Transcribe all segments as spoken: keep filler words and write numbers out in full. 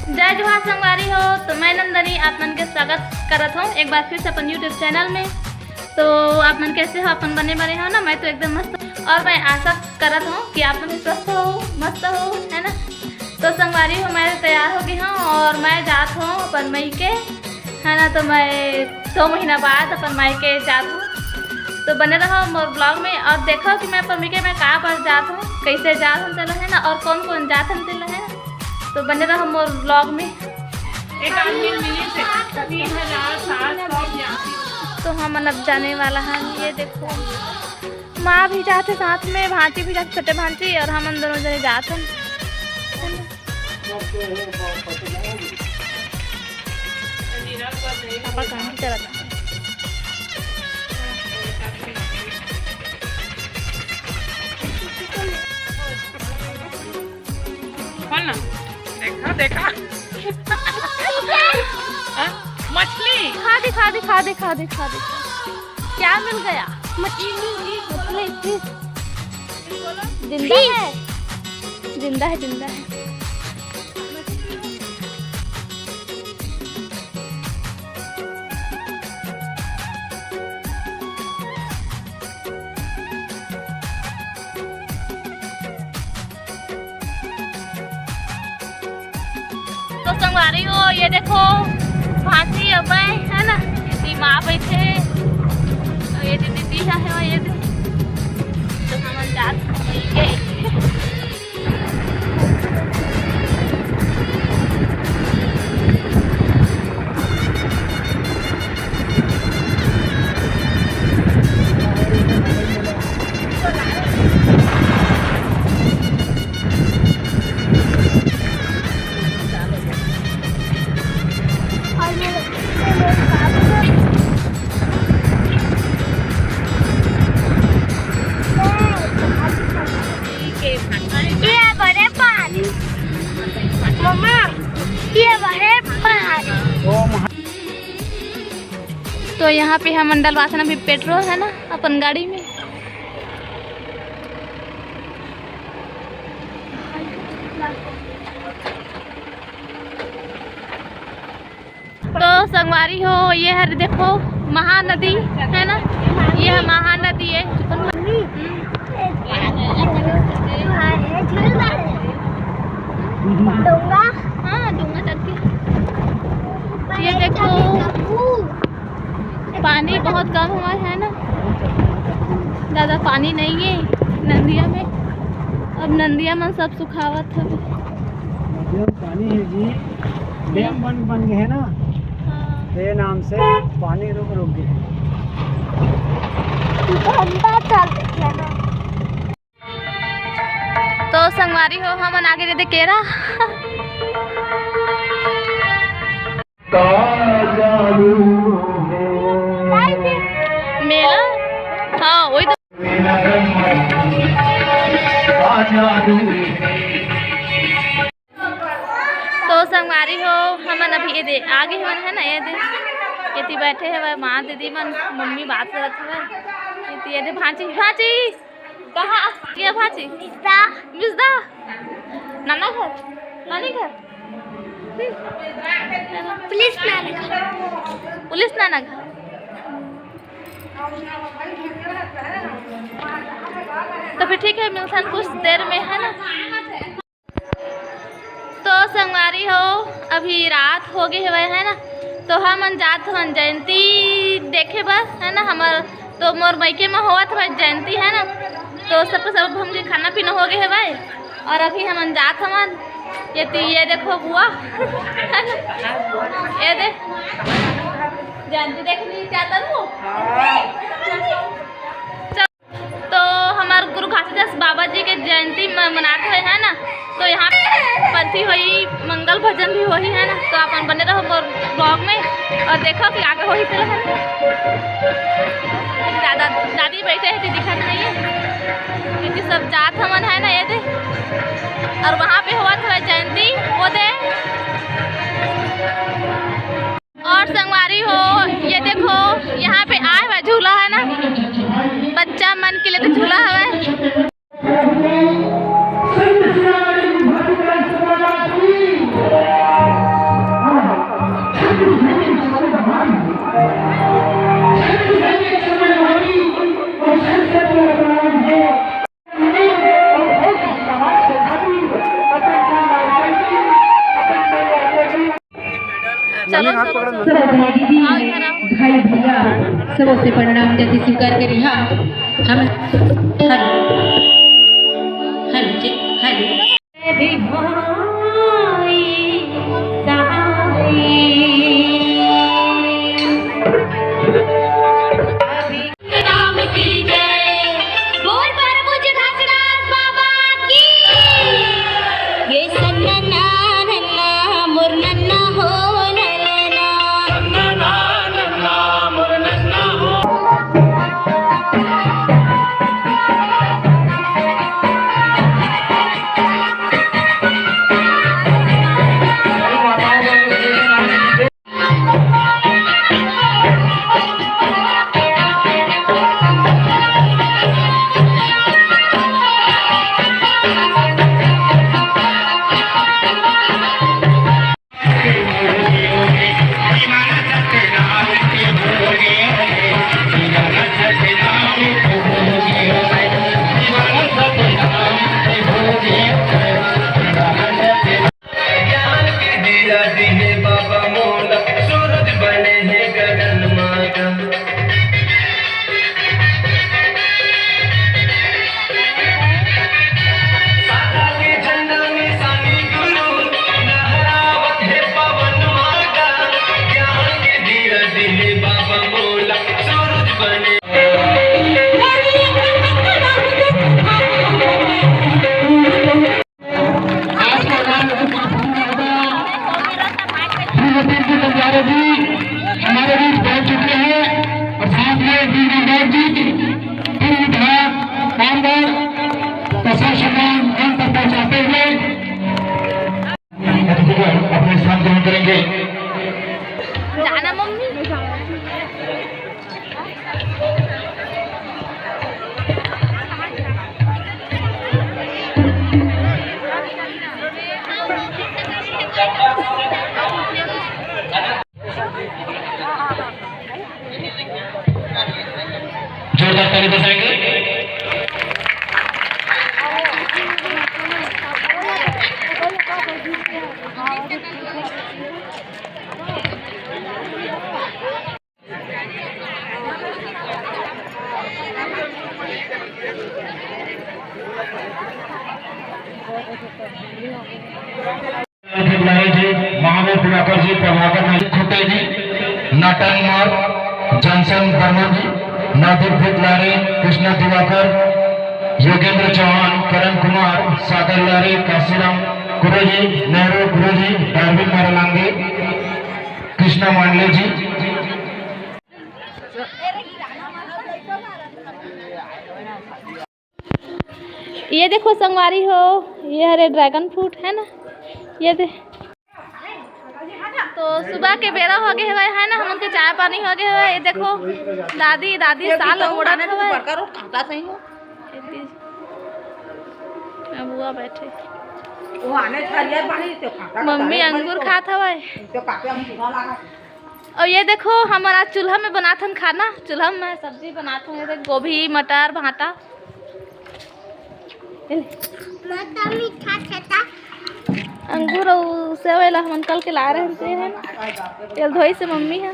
जय जोहार संगवारी हो, तो मैं नंदनी आप मन के स्वागत करत हूँ एक बार फिर से अपन YouTube चैनल में। तो आप मन कैसे हो? अपन बने बने हो ना? मैं तो एकदम मस्त हूँ और मैं आशा करत हूँ कि आप मन भी स्वस्थ हो, मस्त हो, है ना? तो संगवारी हो, मैं तैयार हो गई हूँ और मैं जात हूँ अपन मइके, है ना? तो मैं दो महीना बाद अपन मइके जात हूँ। तो बने रहो मोर ब्लॉग में और देखो कि मैं अपन मइके में का पर जात हूँ, कैसे जात हूँ, चलो, है ना, और कौन कौन जात हन, चलो, है ना। तो बने रहो मोर ब्लॉग में। एक आदमी मिली से तीन हजार सात सौ बयासी। तो हमन अब जाने वाला हन। ये देखो, माँ भी जाथे साथ में, भांची भी जाथे, छोटे भांची, और हमन दोनों जने जात हन। पापा काम भी करत हन। खोल ना। देखा, देखा। हाँ? मछली। दिखा, दिखा, दिखा, दिखा, दिखा, दिखा। क्या मिल गया? मछली। मछली, fish। जिंदा है? जिंदा है, जिंदा है। तो संगवारी हो, ये देखो, भांची अउ मैं, है ना, ये माँ बैठे, और ये दीदी है, ये दे-, तो हमन जात हन, ये। ये बड़े पानी। मम्मा, ये बड़े पानी। तो यहाँ पे हमन डलवाथन अभी पेट्रोल, है ना, अपन गाड़ी में। तो संगवारी हो, ये हर देखो महानदी है ना, ये है महानदी है। डोंगा। हाँ, डोंगा चढ़ के। ये देखो, पानी बहुत कम हुआ है ना, ज़्यादा पानी नहीं है नंदिया में। अब नंदिया मन सब सुखावत हवे। नदिया में पानी है जी, डैम बन, बन गए है ना, हाँ। ये नाम से पानी रुक, रुक गए है। घंटा चल रही है ना। तो संगवारी हो, हमन आगे दे दे केरा। मेला? हाँ, वही तो। तो संगवारी हो, हमन अभी ये दे, आगे हमन है ना, ये दे, ये ती बैठे हवे माँ दीदी मन, मम्मी बात करत हवे, ये ती, ये दे भांची, भांची। कहाँ? ये भांची? मिसदा। मिसदा? नाना घर? नानी घर? पुलिस नाना घर। पुलिस नाना घर। तो फिर ठीक है, मिलथन कुछ देर में, है ना? तो संगवारी हो, अभी रात हो गए हवय, है ना, तो हमन जात हवन जयंती देखे बर, है ना, हमर तो मोर मइके में होवत हवय जयंती, है ना, तो सबके सब हम के खाना पीना हो गए हवय और अभी हमन जात हवन। ये ती, ये देखो बुआ, है ना, ये दे जयंती देखनी चाहता हूँ। तो हमर गुरु घासीदास बाबा जी के जयंती म-, मनात होए है ना, तो यहाँ पंथी होई, मंगल भजन भी होही है ना, तो अपन बने रहो मोर ब्लॉग में और देखो कि आगे होही तो है। दादा दादी बैठे हैं, दिखत नहीं है, क्योंकि सब जात हमन है ना, ये दे। और वहाँ पे हुआ था जयंती, वो दे। और संगवारी हो, ये देखो, यहाँ पे आए हुआ झूला है ना, बच्चा मन के लिए तो झूला है। चलो, चलो, चलो। सब भाई दीदी, भाई भैया, सबसे प्रणाम, जल्दी स्वीकार करी। हाँ, हम, हेलो, हेलो जी, हेलो। राम की जय। बोल परम पूज्य घासीदास बाबा की। ये सन्ना ना नन्ना मोर नन्ना हो नन्ना। सन्ना ना नन्ना मोर नन्ना हो। ज्ञान के दिया दिहे बाबा मोला, सूरज बने हे गगन माता। सादा के झंडा निशानी गुरु, लहरावत हे पवन माता। ज्ञान के दिया दिहे बाबा मोला, सूरज बने। आज का कार्यक्रम श्री रतन जी बंजारे जी हमारे बीच पहुंच चुके हैं और साथ में वीर विधायक जी, पूर्व विधायक, मानदार का सर सम्मान मंच पर पहुंचाते हुए अतिथि को अपने स्थान ग्रहण करेंगे। जाना मम्मी। जोरदार ताली बजाएंगे। लारे जी, महावीर दिवाकर जी, प्रभाकर जी, खुट्टे जी, नटन मौर्य, जॉनसन बर्मन जी, नवदीप लारे, कृष्णा दिवाकर, योगेंद्र चौहान, करण कुमार, सागर लारे, काशीराम गुरुजी, नेहरू गुरुजी, डार्विन मारालांगे, कृष्णा मांडले जी। ये देखो संगवारी हो, ये हरे dragon fruit है ना, ये दे। तो सुबह के बेरा हो गए हवय, है ना, हमन के चाय पानी हो गए हवय। ये देखो दादी, दादी साल ला मोड़त हवय। बड़का रोड काटा सही हो। अब हुआ बैठे। वो आने छरिया पानी तो काटा मम्मी अंगूर खात हवय। तो काटे हम चूल्हा लगा। और ये देखो, हमर आज चूल्हा में बनाथन खाना। चूल्हा में सब्जी बनाथन, ये देख, गोभी, मटर, भांटा। मटर मीठा छटा। अंगूर और सेव एला हमन कल के लाए रहन, ते है ना, एल धोई से मम्मी है।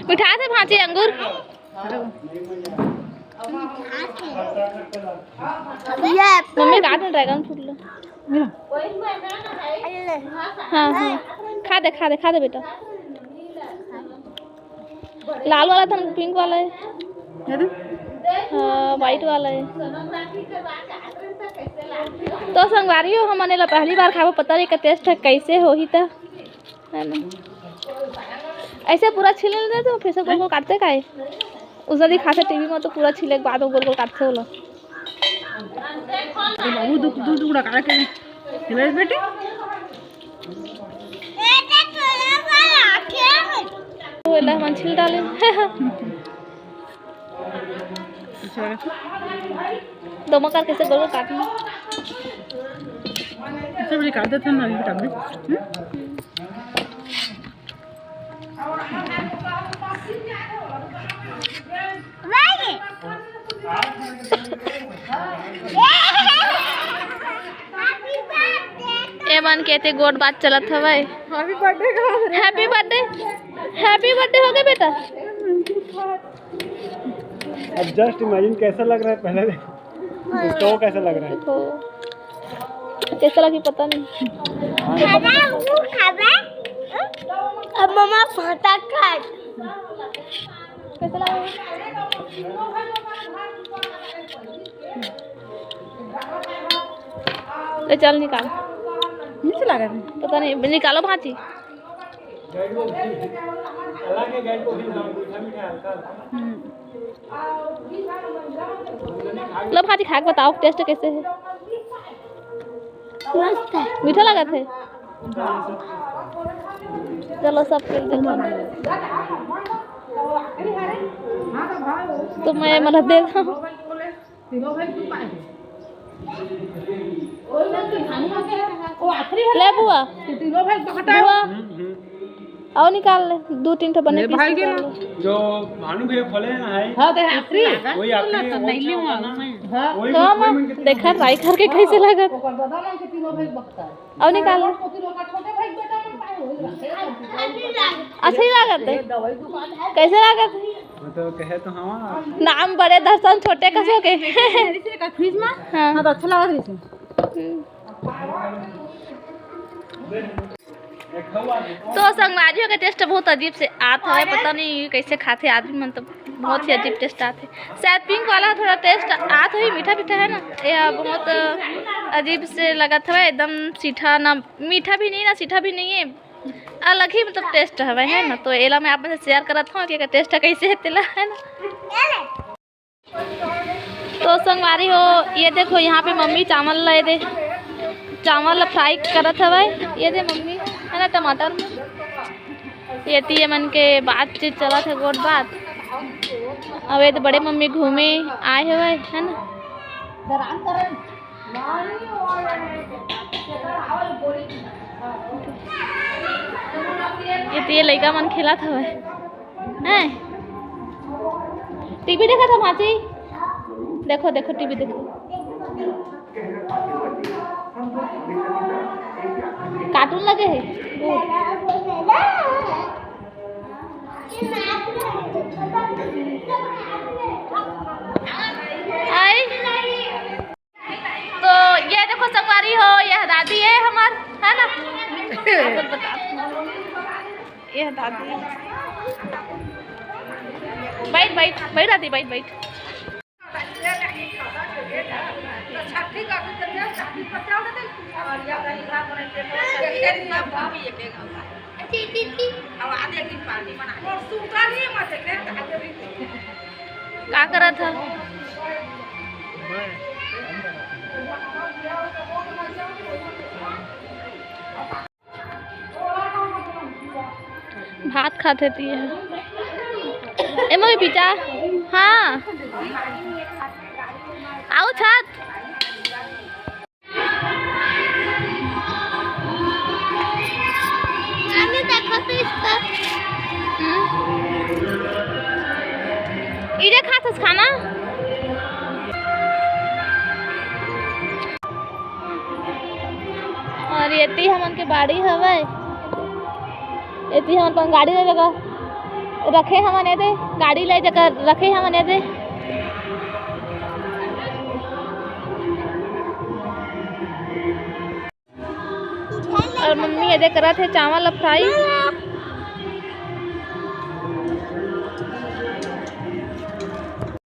मिठास हे भांची अंगूर। ये मम्मी काट ना dragon fruit ला। हाँ, हाँ। खा दे, खा दे, खा दे बेटा। लाल वाला था, pink वाला है। हाँ, white वाला है। तो संगवारी हो, हमन एला पहली बार खाबो, पता नहीं का taste है, कैसे होही त। है ना? ऐसे पूरा छील लेते तो फिर से गोल गोल काटते काहे? उस दिन दिखाते टीवी में तो पूरा छीले के बाद वो गोल गोल काटते होला। तो बाबू दु-, दू टुकड़ा काट के खिलाइस बेटी। वो एला हमन छील डाले। अच्छा। दोमा करके से गोल गोल काटना। ऐसे बड़ी काट देते हैं ना, अभी काट दे। हम्म? ए के ते गोठ बात चलत हवय। Happy birthday का। Happy birthday, happy birthday हो गए बेटा। अब just imagine कैसा लग रहा है, पहले देखो। उसका वो कैसा लग रहा है? देखो, कैसा लगी पता नहीं। अब मम्मा फटाका। कैसा लगा? ले चल निकाल। नीचे लगा है। पता नहीं, निकालो भांची। हम्म। लो भांची, खा के बताओ taste कैसे है। मस्त है। मीठा लगत है? चलो सब कोई देखो। तो मैं मतलब दे रहा हूँ। ले बुआ। बुआ। अउ निकाल ले, दू तीन ठो बने piece निकाल ले। जो भानु भैया खोले हैं ना, हाँ, तो आखिरी। वही आखिरी, तो नहीं लूँगा। हाँ। वही, तो वही हम मन के देखा try करके कैसे लगत। अउ निकाल ले। अच्छा ही लागत है। कैसे लागत है? वो तो कहे तो हवा। नाम बड़े दर्शन छोटे कसो के। फ्रिज में? हाँ। हाँ, तो अच्छा लागत है। हम्म। तो संगवारी हो के taste बहुत अजीब से आत हवय, पता नहीं कैसे खाथे आदमी मन, तो बहुत ही अजीब taste आथे। शायद pink वाला थोड़ा taste आत होही, मीठा मीठा है ना, ये बहुत अजीब से लगत हवय, एकदम सीठा ना, मीठा भी नहीं ना सीठा भी नहीं है, अलग ही मतलब taste हवय है ना। तो एला मैं आप मन से share करत हूँ कि एकर taste कैसे है तेला, है ना। तो संगवारी हो, ये देखो यहाँ पे मम्मी चावल ला, ये दे, चावल ला fry करत हवय। ये दे मम्मी, है ना, टमाटर में। ये ती ये मन के बातचीत चलत है, गोठ बात। अब ये तो बड़े मम्मी घूमे आए हवय, है ना। ये तो ये लइका मन खेलत हवय। हैं? टीवी देखत हव भांची? देखो, देखो, टीवी देखो। कार्टून लगे है। आई। तो ये देखो संगवारी हो, ये दादी है हमार, है ना? ये दादी। बैठ, बैठ, बैठ दादी, बैठ, बैठ। का करत ह? भात खात हे ती है। ए मोरी पीछा। हाँ। आओ छत। आगे देखो तो इसको। हम्म। इधर खात हस खाना। और ये ती हमन के बाड़ी हवय, ये ती हमन अपन गाड़ी ले जगह रखे हमन, ये दे गाड़ी ले जगह रखे हमन, ये दे। और मम्मी ये दे करत हे चावल ला fry।